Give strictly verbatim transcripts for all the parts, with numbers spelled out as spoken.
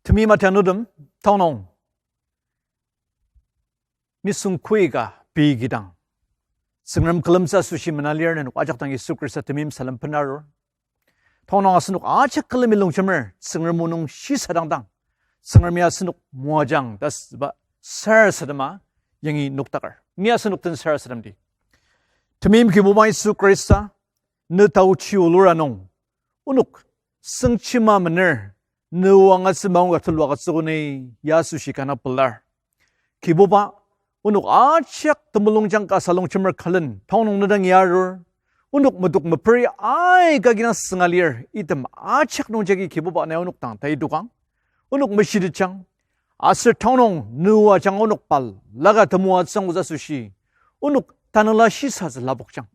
Temeim atianutem, tanü nung nisung koika pei kidang Tsüngrem külemtsü asoshi mena lir, nenok ajak dang Yisu Khrista temeim salem benarur. Tanü nung asenok ajak külemi longjemer Tsüngrem o nung shisadangdang, Tsüngremi asenok moajang ta asüba sarasadema yangi nokdaker. Ni asenok den sarasademdi. Temeim Kibuba Yisu Khrista, ne taochi olura nung onok sengchima mener, ne o angatsü maongka tulu agütsüogo ni, ya asoshi kanga pelar. Kibuba, onok ajak temulungjang kasa longjemer külen tanü nung ne dang yarur. Onok medok meperi aika kidang sünga lir, item ajak nungjagi Kibuba nai onok dang taitokang, onok meshitetjang. Aser tanü nung ne o ajanga onok balaka temoatsü angutsü asoshi onok tanela shisatsü lapokjang.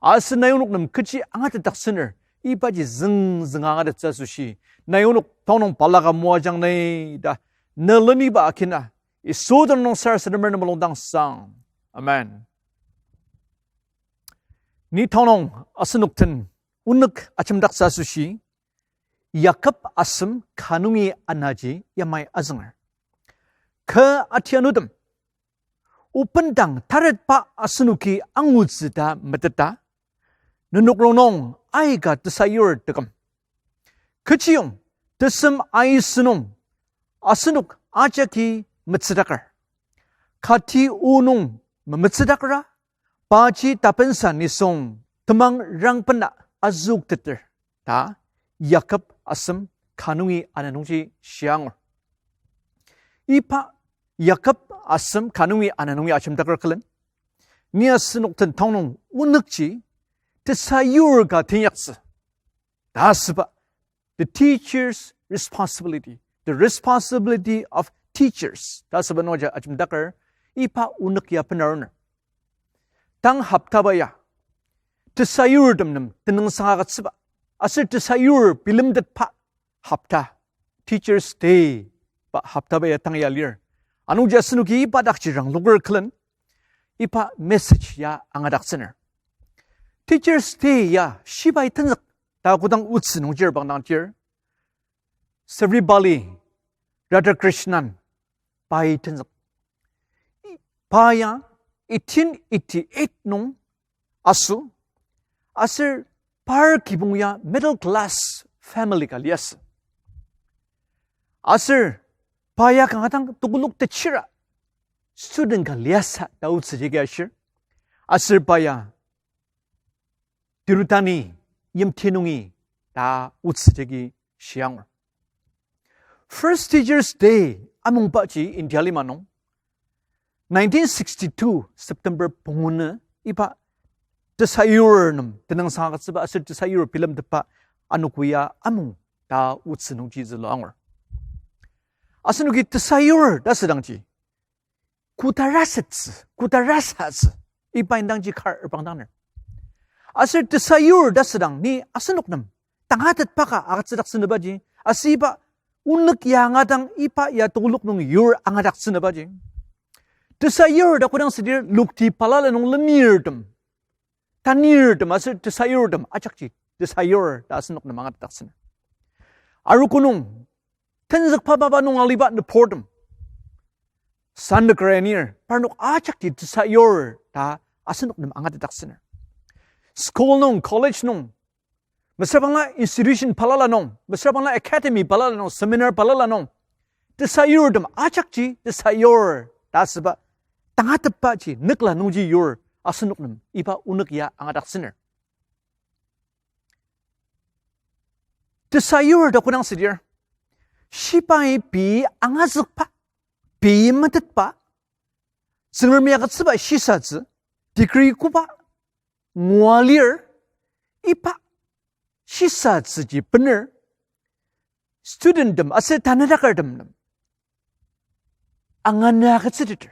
Aser nai onok nem kechi angatetdaktsüner, ibaji züngzünga angatettsü asoshi nai onok tanü nung balaka moajang ni ta ne leniba akina Yisu tenüng nung sarasademer ne mulung dang sang. Amen. Ni tanü nung asenok den onük ajemdaktsü asoshi Yakob asem ka nungi anaji yamai azünger. Kü atianutem, o bendang taretba asenoki angutsü ta meteta, nenok rongnung aika tesayur teküm. Kechiyong tesem aisü nung asenok ajaki metsüdaker. Kati o nung memetsüdakera, paji tapensa nisung temang rangbena azükteter ta Yakob asem ka nungi ana nungji shia angur. Iba Yakob asem ka nungi ana nungi ajemdaker külen, ni asenok den tanü nung onükji tesayur ka teinyaktsü ta asüba, the teacher's responsibility, the responsibility of teachers ta asüba nungji ajemdaker iba onük ya benaruner. Tang hoptaba ya tesayurtem nem tenüngsang agütsüba aser tesayur bilemtetba hopta, Teachers' Day ba hoptaba ya tang ya lir. Anungji asenoki iba dakji rangloker külen iba message ya angadaktsüner. Teachers' Day ya shibai tenzük ta kodang otsü nungji reprangdangdir, Sarvepalli Radhakrishnan pai tenzük. Pa ya eighteen eighty-eight nung aso, aser par kibong ya middle class family ka liasü. Aser pa ya kanga dang tekolak techira student ka liasü ta otsü jagi ashir. Aser pa ya Tirutani yimti nungi ta otsü jagi shia angur. First Teachers' Day amungbaji India lima nung nineteen sixty-two September pungu nü iba tesayur nem tenüngsang agütsüba aser tesayur bilemtetba anogo ya amung ta otsü nungji zülu angur. Asenoki tesayur ta asüdangji koda rasatsü, koda rasatsü, iba indangji kar reprangdanger. Aser tesayur ta asüdang ni asenok nem tangatetba ka agütsüdaktsünübaji, aser iba onük ya angadang iba ya tekolak nung yur angadaktsünübaji, tesayur ta kodang südir lokti balala nung lenirtem, tanirtem aser tesayurtem ajakji tesayur ta asenok nem angatetdaktsüner. Arogo nung tenzükba mapa nung aliba nüburtem, sanüker anir, parnok ajakji tesayur ta asenok nem angatetdaktsüner. School nung, college nung, mesüra bangla institution balala nung, mesüra bangla academy balala nung, seminar balala nung, tesayurtem ajakji tesayur ta asüba tangatetbaji nükla nungji yur asenok nem iba onük ya angadaktsüner. Tesayur ta kodang südir, shibai pei angazükba, pei metetba, Tsüngremi agütsüba shisatsü, degree koba ngua lir, iba shisatsüji bener studenttem aser tanetakertem nem angana agütsüteter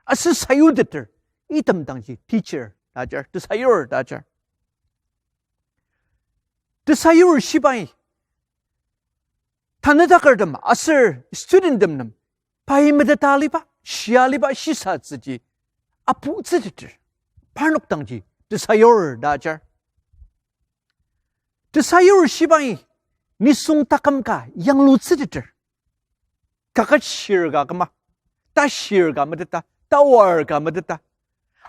aser sayuteter, item dangji teacher ta ajar, tesayur ta ajar. Tesayur shibai tanetakertem aser studenttem nem pai meteta aliba, shia aliba shisatsüji aputsüteter, parnok dangji tesayur ta ajar. Tesayur shibai nisung taküm ka yanglutsüteter, takachir ka küma, tashir ka meteta, tawar ka meteta,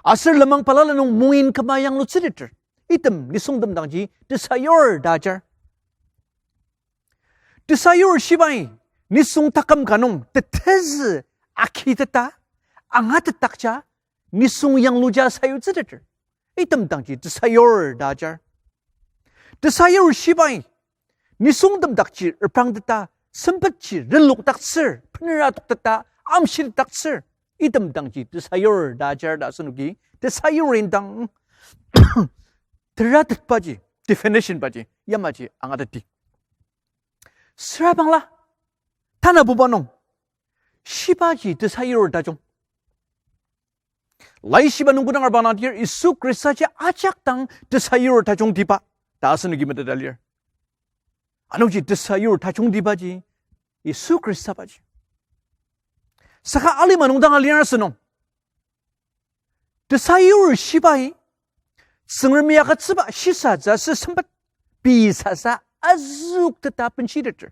aser lenmang balala nung moin küma yanglutsüteter, item nisungtem dangji tesayur ta ajar. Tesayur shibai nisung taküm ka nung tetezü akiteta, angatetdakja, nisung yangluja sayutsüteter, item dangji tesayur ta ajar. Tesayur shibai nisungtem dakji reprangteta, sempetji renlokdaktsür, benera tokteta, amshitetdaktsür, item dangji tesayur ta ajar ta asenoki tesayur indang teratetbaji, definition baji yamaji angateti. Sürabangla, tanabuba nung, shibaji tesayur tajung. Laishiba nung kodang arba nangdir Yisu Khristaji ajak dang tesayur tajungtiba ta asenoki meteta lir. Anungji tesayur tajungtibaji Yisu Khristabaji. Saka alima nung dang alir asünung, tesayur shibai Tsüngremi agütsüba shisatsü aser sempet pei sasa azükteta benshiteter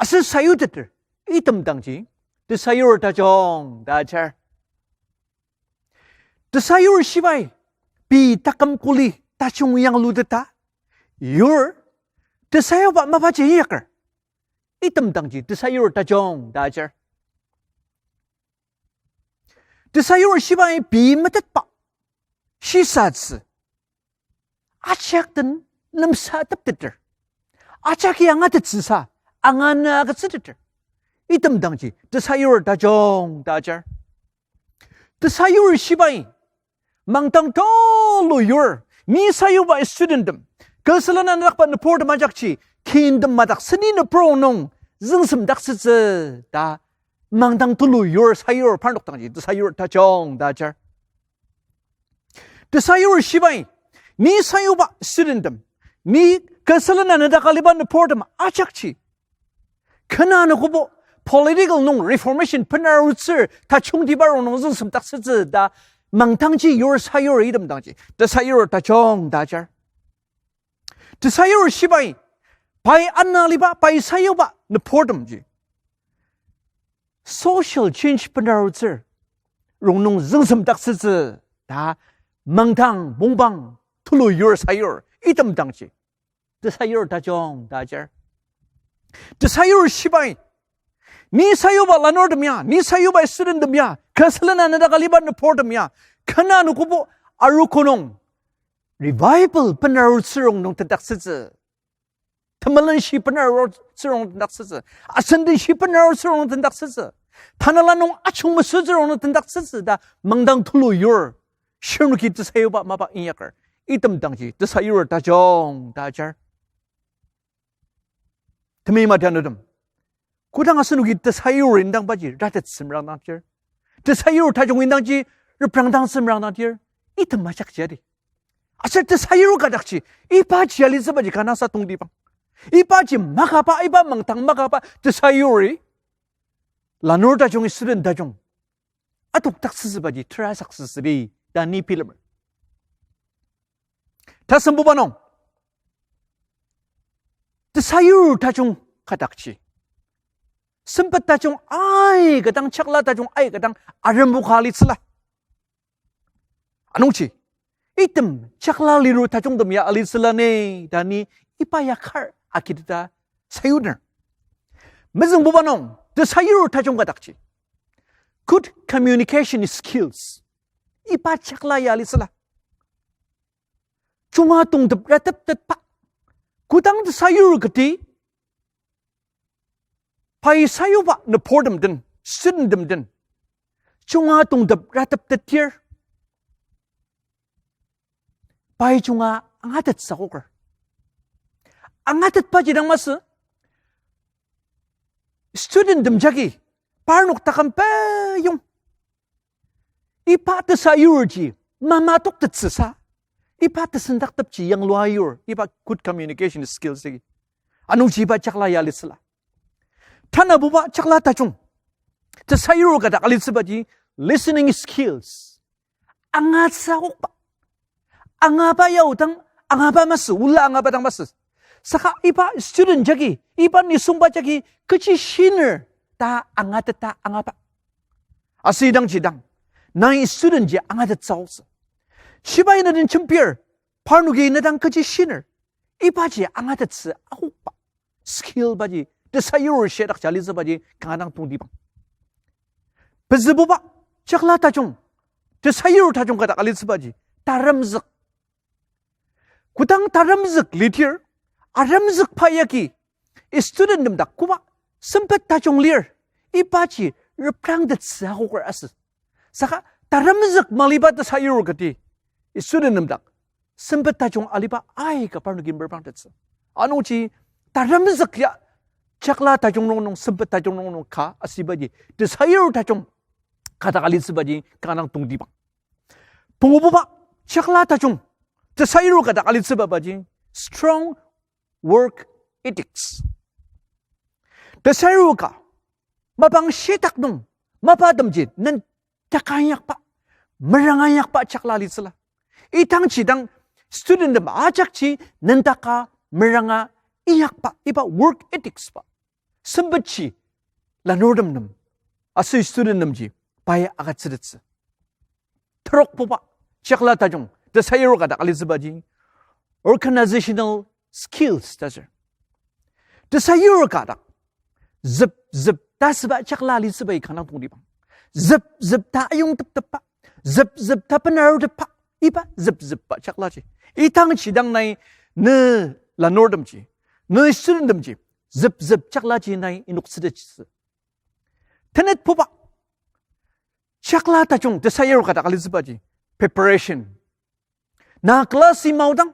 aser sayuteter, item dangji tesayur tajung ta ajar. Tesayur shibai pei taküm kuli tajung yangluteta yur, tesayuba mapaji inyaker, item dangji tesayur tajung ta ajar. Tesayur shibai pei metetba shisatsü ajak den lemsatepteter, ajaki angatettsüsa angana agütsüteter, item dangji tesayur tajung ta ajar. Tesayur shibai mangdang tulu yur, ni sayuba studenttem, kü sülen anadakba nüburtem ajakji, kintem madak seni nübur nung züngsemdaktsütsü ta mangdang tulu yur sayur parnok dangji tesayur tajung ta ajar. Tesayur shibai ni sayuba studenttem, ni kü sülen anadak aliba nüburtem ajakji, kena anogobo political nung reformation benarutsür tajungtiba rongnung züngsemdaktsütsü ta mangdangji yur sayur item dangji tesayur tajung ta ajar. Tesayur shibai pai ana aliba, pai sayuba nüburtemji social change benarutsür rongnung züngsemdaktsütsü ta mangdang mungdang tulu yur sayur item dangji tesayur tajung ta ajar. Tesayur shibai ni sayuba lanurtem ya, ni sayuba studenttem ya, kü sülen anadak aliba nüburtem ya, kena anogobo arogo nung revival benarutsür rongnung tendaktsütsü, temelenshi benarutsür rongnung tendaktsütsü, asendenshi benarutsür rongnung tendaktsütsü, tanela nung ajungmesütsür rongnung tendaktsütsü ta mangdang tulu yur, shirnoki tesayuba mapa inyaker, item dangji tesayur tajung ta ajar. Temeim atianutem, kodang asenoki tesayur indangbaji ratet semrang dangdir, tesayur tajung indangji reprangdang semrang dangdir, item ajakji adi. Aser tesayur ka dakji, ibaji alitsübaji kanasa tongtibang. Ibaji makaba, iba mangdang makaba tesayuri lanur tajung, student tajung adokdaktsütsübaji terasaktsütsüdi ta ni bilemer. Tasembuba nung, tesayur tajung ka dakji, sempet tajung aika dang, chakla tajung aika dang arembuka alitsüla. Anungji, item chakla liru tajungtem ya alitsüla ni ta ni iba ya kar agiteta sayuner. Mezüngbuba nung, tesayur tajung ka dakji, good communication skills, iba chakla ya alitsüla. Junga tongtep rateptetba, kodang tesayur kati pai sayuba nüburtem den, studenttem den junga tongtep rateptetdir, pai junga angatetsa koker. Angatetbaji dang masü, studenttem jagi parnok taküm peyong iba tesayurji mamatoktettsüsa, iba tesendaktepji yanglua yur, iba good communication skills agi. Anungji iba chakla ya alitsüla. Tanabuba chakla tajung, tesayur ka dak alitsübaji listening skills. Angatsü akokba. Angaba ya odang, angaba masü, ola angaba dang masü, Saka iba student jagi, iba nisungba jagi, kechi shiner ta angateta angaba. Aser idangji dang, nai student ji angatettsüotsü. Shibai ne den jembir, parnoki ne dang kechi shiner, ibaji angatettsü akokba skill baji, tesayur shidakji alitsübaji kanga dang tongtibang. Pezübuba, chakla tajung, tesayur tajung ka dak alitsübaji, taremzük. Kodang taremzük lidir, aremzükba yagi, studenttem dak koba sempet tajung lir, ibaji reprangtettsü akoker asü. Saka taremzük maliba tesayur kati studenttem dak sempet tajung aliba aika parnoki merprangtettsü. Anungji taremzük ya chakla tajung nung nung sempet tajung nung nung ka asübaji tesayur tajung ka dak alitsübaji kanga dang tongtibang. Pungububa, chakla tajung tesayur ka dak alitsübaji strong work ethics. Tesayur ka mapang shitak nung mapatemji nentaka inyakba, meranga inyakba chakla alitsüla. Idangji dang studenttem ajakji nentaka meranga inyakba iba work ethics ba sempetji lanurtem nem aser studenttemji pai agütsütettsü. Terokbuba, chakla tajung tesayur ka dak alitsübaji organizational skills ta sür. Tesayur ka dak züp züp ta süba chakla alitsübaji kanga dang tongtibang. Züp züp ta ayongteptepba, züp züp ta benarutepba, iba züp züpba chaklaji. Idangji dang nai ne lanurtemji, ne studenttemji züp züp chaklaji nai inoktsütettsü. Tenetbuba, chakla tajung tesayur ka dak alitsübaji preparation. Na class-i maodang,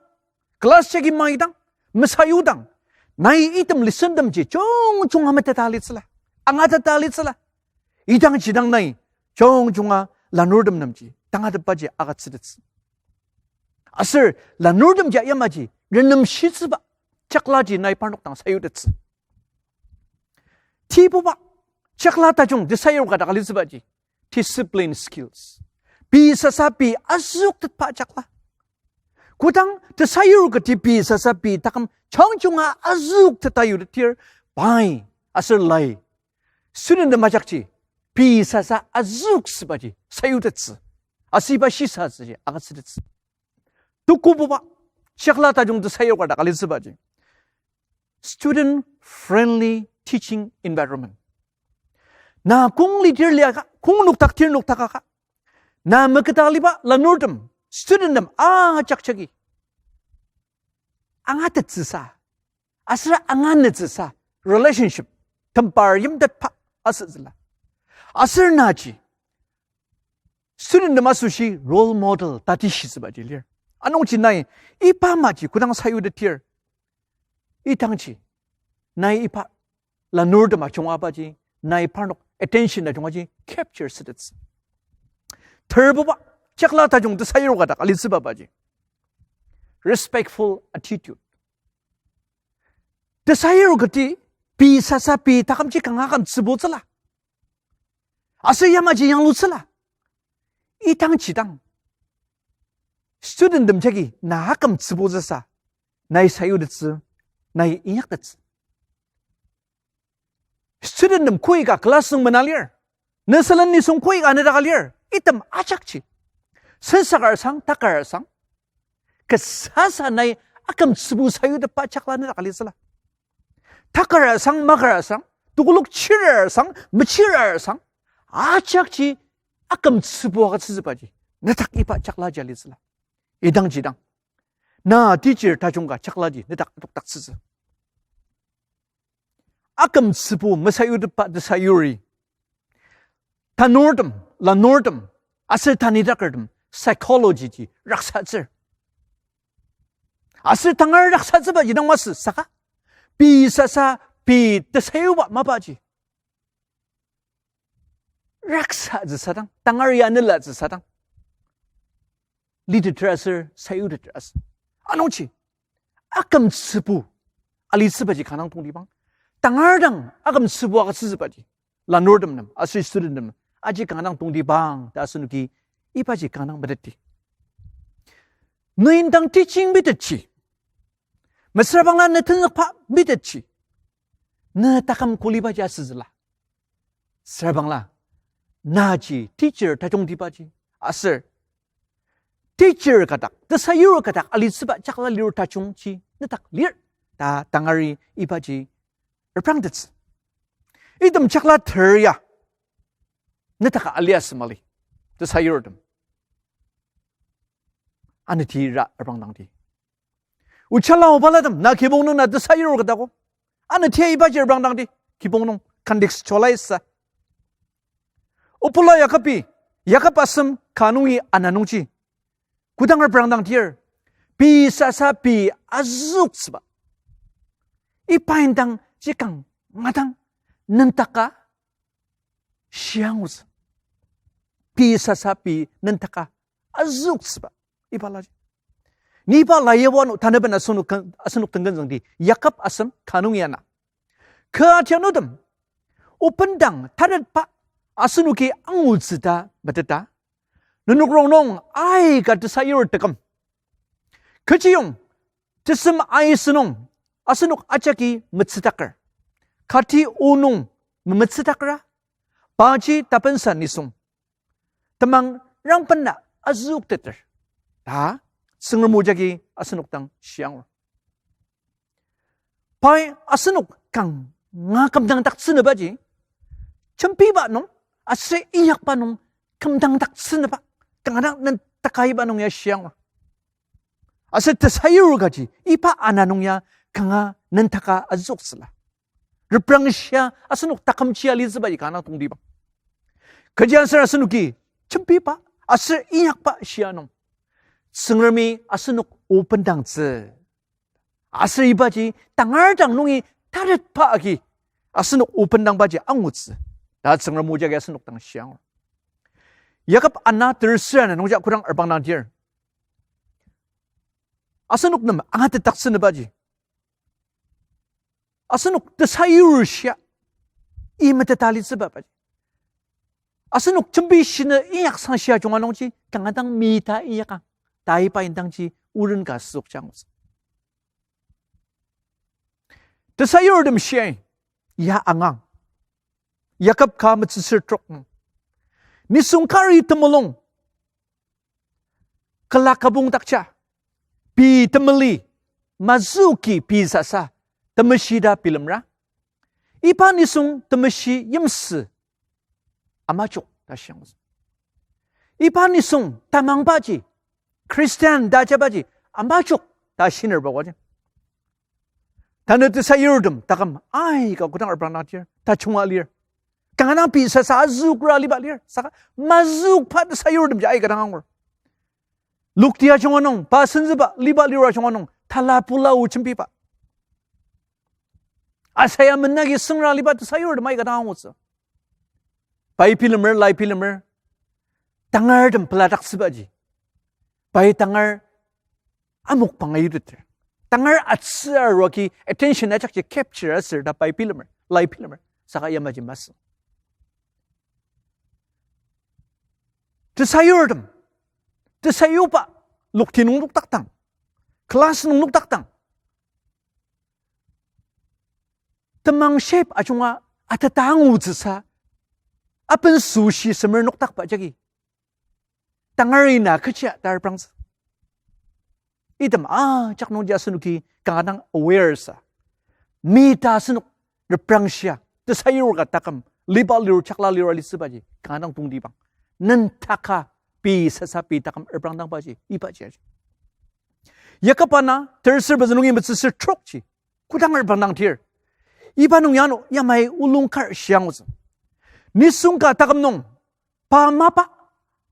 class jagi maidang, mesayudang, nai item lesson-temji jungjunga meteta alitsüla, angateta alitsüla. Idangji dang nai jungjunga lanurtem nemji tangatetbaji agütsütettsü. Aser lanurtemji yamaji renemshitsüba chaklaji nai parnok dang sayutettsü. Tibuba, chakla tajung tesayur ka dak alitsübaji discipline skills. Pei sasa pei azüoktetba chakla. Kodang tesayur kati pei sasa pei taküm jungjunga azüokteta yutetdir, pai aser lai studenttem ajakji pei sasa azüoksübaji sayutettsü. Aser iba shisatsüji agütsütettsü. Tukububa, chakla tajung tesayur ka dak alitsübaji student friendly teaching environment. Na kong lidir liaka, kong noktakdir noktakaka, na meketa aliba lanurtem, studenttem ajak jagi angatettsüsa aser anganetsüsa relationship tembar yimtetba asütsüla. Aser naji studenttem asoshi role model tatishitsübaji lir. Anungji nai iba amaji kodang sayutetdir, idangji nai iba lanurtem ajunga abaji nai parnok attention ajungaji capture sütettsü. Terbuba, chakla tajung tesayur ka dak alitsübaji respectful attitude. Tesayur kati pei sasa pei takümji kanga akümtsübutsüla, aser yamaji yanglutsüla. Idangji dang studenttem jagi na akümtsübutsüsa nai sayutettsü, nai inyaktettsü. Studenttem koika class nung mena lir, ne sülen nisung koika ne daka lir, item ajakji, sensaker sang, taker sang, kasasa nai akümtsübu sayutetba chakla ne daka litsüla. Taker sang, maker sang, tukulok chirer sang, mechirer sang, ajakji akümtsübu agütsütsübaji nedak iba chaklaji alitsüla. Idangji dang na teacher tajung ka chaklaji nedak adokdaktsütsü. Akümtsübu mesayutetba tesayuri tanurtem, lanurtem, aser tanidakertem psychology ji raksatsür. Aser tangar raksatsübaji dang masü saka, pei sasa pei tesayuba mapaji raksatsü sadang, tangar ya nelatsü sadang liteter aser sayuteter asü. Anungji akümtsübu alitsübaji kanga dang tongtibang, tangar dang akümtsübu agütsütsübaji lanurtem nem aser studenttem nem aji kanga dang tongtibang ta asenoki ibaji kanga dang meteti. Ne indang teaching methodji Mesüra bangla ne tenzükba mitetji. Ne taküm kuli baji asütsüla. Süra bangla, naji teacher tajungtibaji, aser teacher kadak, tesayur kadak alitsüba jakla lirur tajungji nedak lir, ta tangari ibaji reprangtettsü. Item jakla ter ya, nedak aliasü mali, tesayurtem. Anati ra reprangdangdi. Uchala obalatem, na kibong nung na tesayur kadago. Anati ibaji reprangdangdi, kibong nung contextualize sa. Obula Yakobi, Yakob asem ka nungi ana nungji kodang reprangdangdir, pei sasa pei azüktsüba. Iba indang ji kanga dang nentaka shiangutsü. Pei sasa pei nentaka azüktsüba. Iba laji. Ni iba lai yawa nung tanaben asenok ken-, asenok tengkenzüngdi, Yakob asem ka nungi ana. Kü atianutem, obendang taretba asenoki angutsü ta meteta, nenok rongnung aika tesayur teküm. Kechiyong, tesem aisü nung asenok ajaki metsütaker. Kati o nung memetsütakera, paji tapensa nisung temang rangbena azükteter ta Tsüngrem o jagi asenok dang shiangur. Pai asenok kanga kümdangdaktsünübaji, jembiba nung, aser inyakba nung kümdangdaktsünüba, kanga dang nentaka iba nung ya shiangur. Aser tesayur kaji, iba ana nung ya kanga nentaka azüktsüla. Reprangshia asenok takümji alitsübaji kanga tongtibang. Kechiaser asenoki jembiba aser inyakba shia nung, Tsüngremi asenok obendangtsü. Aser ibaji tangar dang nungi taretba agi asenok obendangbaji angutsü ta Tsüngrem o jagi asenok dang shiangur. Yakob ana tersür ana nungji kodang reprangdangdir, asenok nem angatetdaktsünübaji, asenok tesayur shia, i meteta alitsübaji, asenok jembi shinü inyak sangshia junga nungji kanga dang mi ta inyakang ta iba indangji oren ka süokjangutsü. Tesayurtem shia ya angang. Yakob ka metsüsür trok nung, nisung kari temulung kela kabong dakja, pei temeli, mazüki pei sasa, temeshi ta bilemra, iba nisung temeshi yimsü amajok ta shiangutsü. Iba nisung tamangbaji, Christian ta jabaji amajok ta shinerba waji. Tanü tesayurtem taküm aika kodang reprangdangdir tajunga lir. Kanga dang pei sasa azükra aliba lir. Saka mazükba tesayurtemji aika dang angur. Lokti ajunga nung, pa senzüba liba lira ajunga nung tala pula o jembiba, asaya menagi süngra aliba tesayurtem aika dang angutsü. Pai bilemer, lai bilemer, tangartem peladaktsübaji, pai tangar amokbang ayuteter. Tangar atsü aruagi attention ajakji capture asür ta pai bilemer, lai bilemer, saka yamaji masü. Tesayurtem, tesayuba lokti nung nokdakdang, class nung nokdakdang, temang shape ajunga ateta angutsüsa, aben süshi semer nokdakba jagi, tangari na kechi ta reprangtsü. Item ajak nungji asenoki kanga dang aware sa, mi ta asenok reprangshia, tesayur ka taküm, liba liro chakla liro alitsübaji kanga dang tongtibang. Nentaka pei sasa pei taküm reprangdangbaji ibaji aji. Yakob ana tersür pezü nungi metsüsür trokji kodang reprangdangdir, iba nung ya ano yamai olung kar shiangutsü. Nisung ka taküm nung pa mapa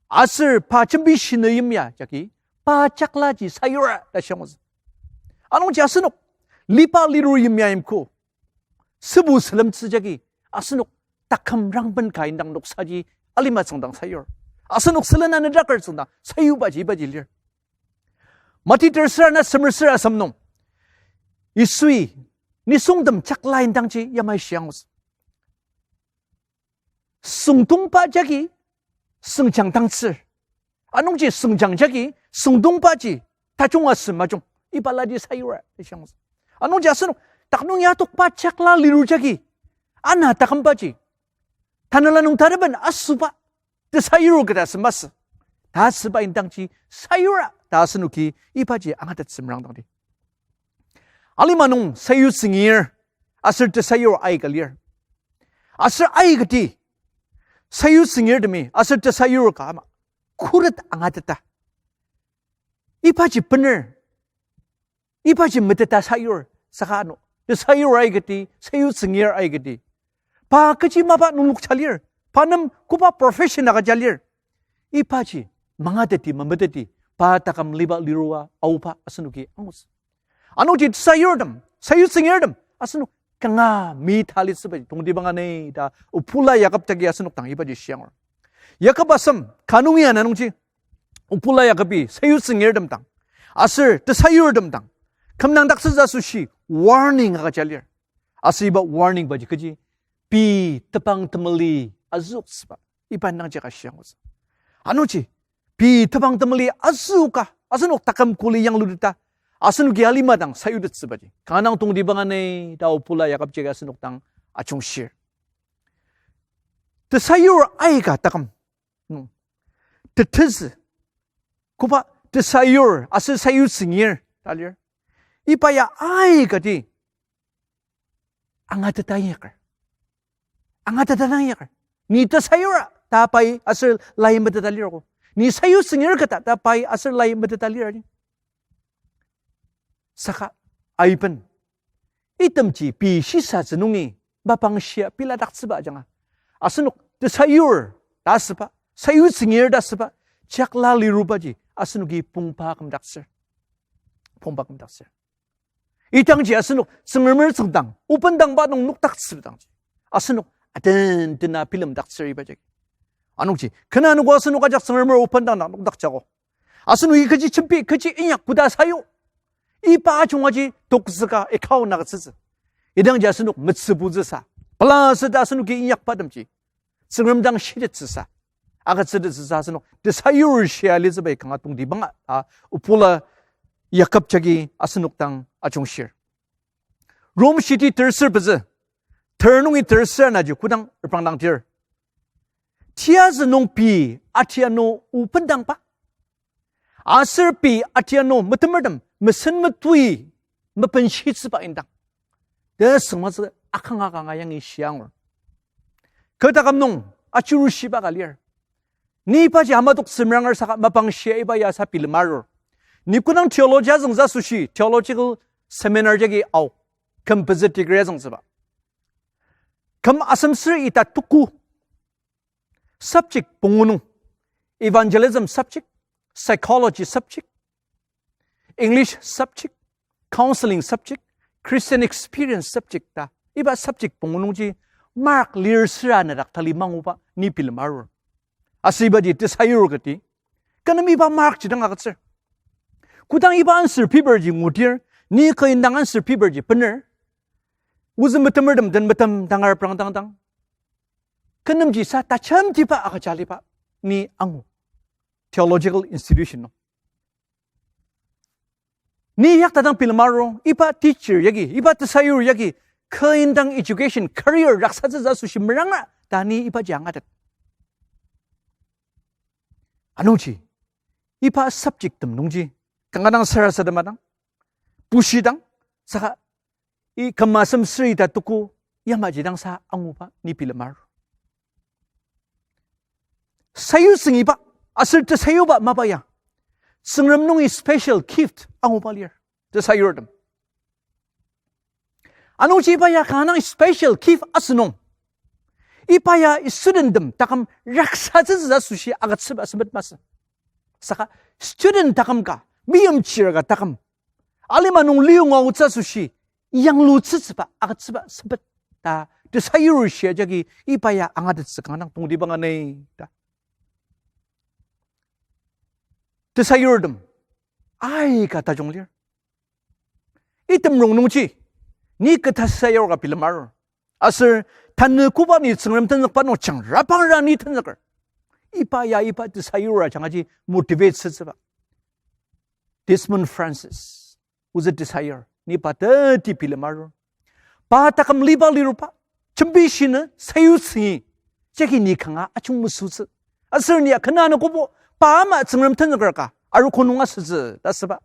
aser pa jembi shinü yimya jagi pa chaklaji sayura ta shiangutsü. Anungji asenok liba liro yimya yimko, sübu sülemtsü jagi asenok taküm rangben ka indang noksaji alima tsüngdang sayur. Asenok sülen anüdaker tsüngdang sayubaji ibaji lir. Mati tersür ana semer ser asem nung, Yisui nisungtem chakla indangji yamai shiangutsü. Süngdongba jagi süngjang dangtsür. Anungji süngjang jagi süngdongbaji tajung asü majung, iba laji sayura ta shiangutsü. Anungji asenok dak nung ya tokba jakla liru jagi, ana takümbaji, tanela nung taraben asüba tesayur keta asü masü. Ta asüba indangji sayura ta asenoki ibaji angatettsü merangdangdi. Alima nung sayutsüngir aser tesayur aika lir. Aser aikati sayutsüngirtemi aser tesayur ka ama khuret angateta, ibaji bener, ibaji meteta sayur, saka ano tesayur aikati, sayutsüngir aikati, pa kechi mapa nunglokja lir, pa nem koba profession agüja lir, ibaji mangateti mameteti, pa taküm liba lirua aoba asenoki angutsü. Anungji tesayurtem, sayutsüngirtem asenok kanga mi talitsüba tongtibang ani ta Obula Yakob jagi asenok dang ibaji shiangur. Yakob asem ka nungi ana nungji Obula Yakobi sayutsüngirtem dang aser tesayurtem dang kümdangdaktsütsü asoshi warning agüja lir. Aser iba warning baji kechi, pei tebang temeli azüoktsüba, iba nangji ka shiangutsü. Anungji pei tebang temeli azüoka asenok taküm kuli yangluteta, asenoki alima dang sayutettsübaji kanga dang tongtibang ani ta Obula Yakob jagi asenok dang ajungshir. Tesayur aika taküm nung tetezü, koba tesayur aser sayutsüngir ta lir, iba ya aikati angateta inyaker, angateta dang inyaker. Ni tesayura ta pai aser lai meteta lirgo. Ni sayutsüngir keta ta pai aser lai meteta lir ni. Saka aiben, itemji pei shisatsü nungi mapang shia biladaktsüba ajanga, asenok tesayur ta asüba, sayutsüngir ta asüba jakla lirubaji asenoki pongba kümdaktsür, pongba kümdaktsür. Idangji asenok Tsüngremer tsüngdang obendangba nung nokdaktsüdangji, asenok aden dena bilemdaktsür iba jagi. Anungji kena anogo asenok ajak Tsüngremer obendang dang nokdakjako, asenoki kechi jembi, kechi inyak, koda sayu, iba ajungaji tokzüka account agütsütsü. Idangji asenok metsübutsüsa, pelaseta asenoki inyakba temji Tsüngrem dang shitettsüsa, agütsütettsüsa asenok tesayur shia litsübai kanga tongtibanga ta Obula Yakob jagi asenok dang ajungshir. Rom shiti terser pezü, ter nungi terser anaji kodang reprangdangdir, tiyazü nung pei atiano obendangba, aser pei atiano metemertem mesen metui mepenshitsüba indang, tesüngmazü akanga kanga yangi shiangur. Kü taküm nung achiru shiba ka lir. Ni ibaji amadok semranger saka mapang shia iba ya sa bilemarur. Ni kodang theology azüngtsü asoshi theological seminar jagi ao, küm pezü degree azüngtsüba. Küm asemsür ita tuku subject pungu nung, evangelism subject, psychology subject, English subject, counseling subject, Christian experience subject ta iba subject pungu nungji mark lir süra nedak tali manguba ni bilemarur. Aser ibaji tesayur kati, kü nem iba mark ji dang agütsür. Kodang iba answer paper ji ngudir, ni kü indang answer paper ji bener, ozü metemertem den metem tangar prangdangdang, kü nemji sa tajemtiba agüja aliba ni angu theological institution nung. Ni yakta dang bilemarur, iba teacher yagi, iba tesayur yagi, kü indang education career raksatsütsü asoshi meranga ta ni ibaji angatet. Anungji iba subjecttem nungji kanga dang sarasadema dang, bushidang, saka i küm asemsür ita tuku yamaji dang sa anguba ni bilemar. Sayutsüngiba aser tesayuba mapa ya Tsüngrem nungi special gift anguba lir tesayurtem. Anungji iba ya kanga dang special gift asünung, iba ya studenttem taküm raksatsütsü asoshi agütsüba sempet masü. Saka student taküm ka, meimchir ka taküm, alima nung liyonga aotsü asoshi yanglutsütsüba agütsüba sempet ta tesayur shia jagi iba ya angatettsü kanga dang tongtibang ani ta tesayurtem aika tajung lir. Item rongnungji ni kü tesayur ka bilemar, aser tanü koba ni Tsüngrem tenzükba nung jangrabangra ni tenzüker, iba ya iba tesayur ajangaji motivate asütsüba. Desmond Francis ozü tesayur, ni pa teti bilem arur. Pa taküm liba liruba, jembi shinü sayutsüngi, jagi ni kanga ajung mesütsü. Aser ni ya kena anogobo, pa ama Tsüngrem tenzüker ka, arogo nung asütsü ta süba.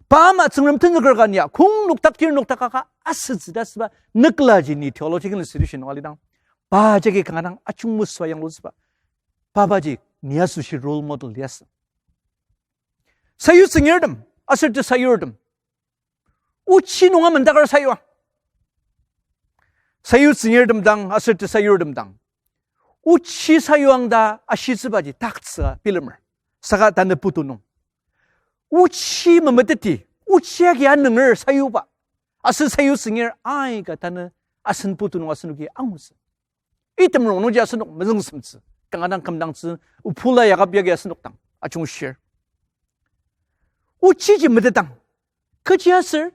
Pa ama Tsüngrem tenzüker ka ni ya kong nokdak tir nokdak ka asütsü ta süba, nükla ji ni theological institution nung alidang, pa jagi kanga dang ajung mesüa yanglutsüba. Paba ji ni asoshi role model liasü. Sayutsüngirtem aser tesayurtem, ochi nung amendaker sayua. Sayutsüngirtem dang aser tesayurtem dang, ochi sayuang ta ashitsübaji taktsüa bilemer. Saka tanü putu nung, ochi memeteti, ochi agi anünger sayuba aser sayutsüngir aika tanü asen putu nung asenoki angutsü. Item rongnungji asenok mezüngsemtsü, kanga dang kümdangtsü, opula yakap yagi asenok dang ajungshir. Ochiji metetang, kechiaser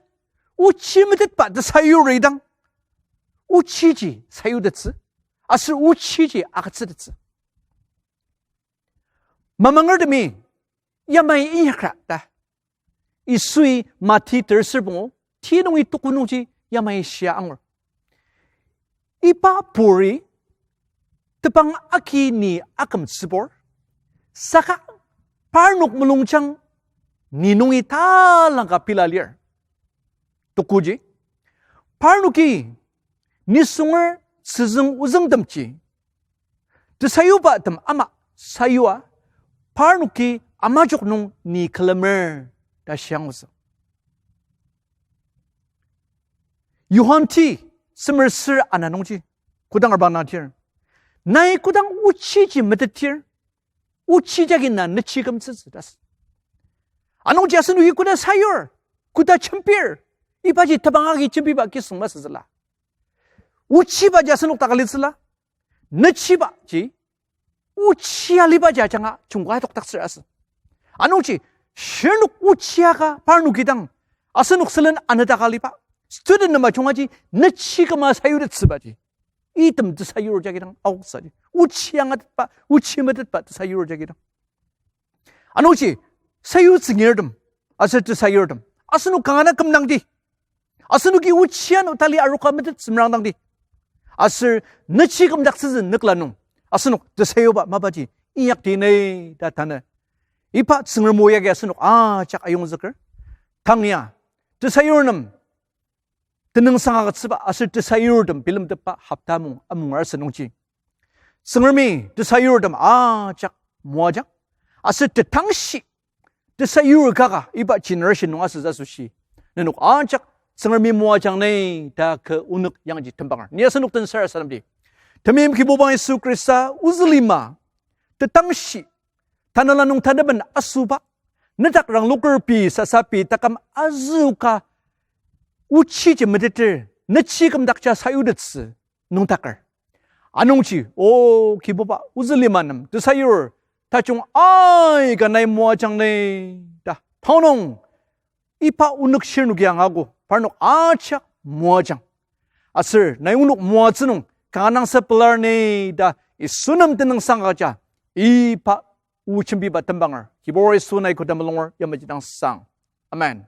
ochi metetba tesayuri dang, ochiji sayutettsü, aser ochiji agütsütettsü. Mamangertemi yamai inyakra ta Yisui Mati terser pungu ti nungi tuku nungji yamai shia angur. Iba puri tebang agi ni akümtsübur, saka parnok mulungjang ni nungi talangka pila lir. Tukuji, parnoki nisunger tsüzüng ozüngtemji tesayubatem ama sayua, parnoki amajok nung ni külemer ta shiangutsü. Johan ti semer ser ana nungji kodang arbang na tir, nai kodang ochiji metetdir, ochi jagi na nechi kümtsütsü ta sü. Anungji asenoki koda sayur, koda jembir, ibaji tebang agi jembiba kisüng masütsüla. Ochibaji asenok dak alitsüla, nechibaji ochi alibaji ajanga jungka adokdaktsür asü. Anungji, shirnok ochi aka parnoki dang, asenok sülen anüdaka aliba, student nem ajungaji nechi küma sayutettsübaji, item tesayur jagi dang aoksaji, ochi angatetba, ochi metetba tesayur jagi dang. Anungji, sayutsüngirtem aser tesayurtem, asenok kanga dang kümdangdi. Asenoki ochi ano tali aroka metet semrangdangdi. Aser nechi kümdaktsütsü nükla nung asenok tesayuba mapaji inyakdi ne ta tanü iba Tsüngrem o yagi asenok ajak ayongzüker. Tang ya, tesayur nem tenüngsang agütsüba aser tesayurtem bilemtetba hopta mung amungar asü nungji, Tsüngremi tesayurtem ajak moajang, aser tetangshi tesayur kaka iba generation nung asütsü asoshi nenok ajak Tsüngremi moajang ne ta kü onük yangji tembanger. Ni asenok den sarasademdi. Temeim Kibuba Yisu Khrista, ozü lima tetangshi tanela nung tanaben asüba, nedak rangloker pei sasa pei taküm azüoka ochiji meteter, nechi kümdakja sayutettsü nüngdaker. Anungji, O Kibuba, ozü lima nem tesayur tajung aika nai moajang ne ta tanü nung iba onük shirnoki angago parnok ajak moajang. Aser nai onok moatsü nung kanga dang sa pelar ne ta Yisu nem tenüngsang agüja iba o jembiba tembanger. Kibur Yisu nai koda mulunger yamaji dang sang. Amen.